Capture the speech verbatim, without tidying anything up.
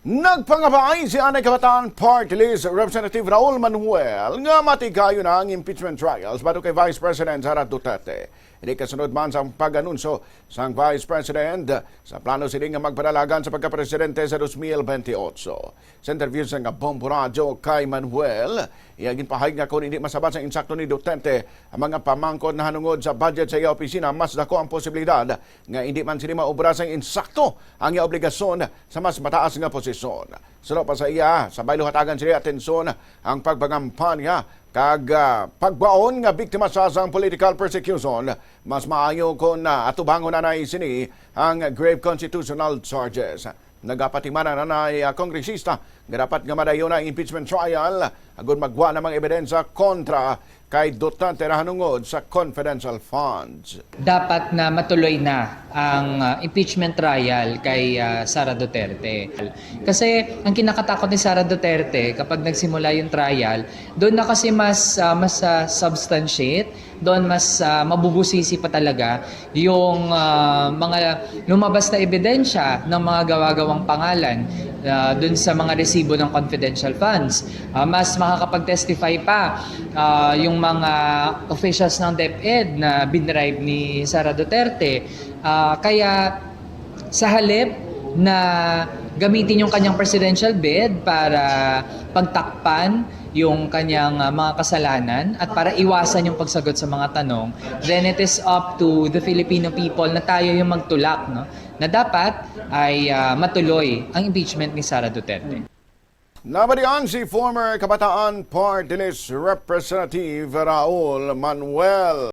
Nagpangabay si anay Kabataan Party List Representative Raul Manuel nga matigayon na ang impeachment trials batok kay Vice President Sara Duterte. Ini kasunod man sa pag-anunso sang Vice President sa plano sini nga magpadalagan sa pagkapresidente sa dos mil bentiocho. Sa interview sa nga Bombo Radyo kay Manuel, iya ginpahayag nga kung hindi masabat sang insakto ni Duterte ang mga pamangkot nahanungod sa budget sa iya opisina, mas dako ang posibilidad nga hindi man sini maubra sang insakto ang iya obligasyon sa mas mataas nga posisyon. Suno pa sa iya, sa baylo hatagan sini atensyon ang pagpangampanya kag, ah, pagbaon nga biktima sa sang political persecution. Mas maayo kon, ah, atubangon anay sini ang grave constitutional charges. Nagapatiman anay, ah, kongresista nga dapat nga madayon ang impeachment trial agod magwa na mga ebidensya kontra kay Duterte nahanungod sa confidential funds. Dapat na matuloy na ang, ah, impeachment trial kay, ah, Sara Duterte. Kasi ang kinakatakot ni Sara Duterte kapag nagsimula yung trial, doon na kasi mas, ah, mas, ah, substantiate, doon mas, ah, mabubusisi pa talaga yung, ah, mga lumabas na ebidensya ng mga gawa-gawang pangalan, ah, doon sa mga resibo ng confidential funds. Ah, mas makakapag-testify pa, ah, yung mga officials ng DepEd na binribe ni Sara Duterte. Ah, kaya sa halip na gamitin yung kanyang presidential bid para pagtakpan yung kanyang, ah, mga kasalanan at para iwasan yung pagsagot sa mga tanong, then it is up to the Filipino people na tayo yung magtulak, no, na dapat ay, ah, matuloy ang impeachment ni Sara Duterte. Nabatian si former Kabataan Party List Representative Raul Manuel.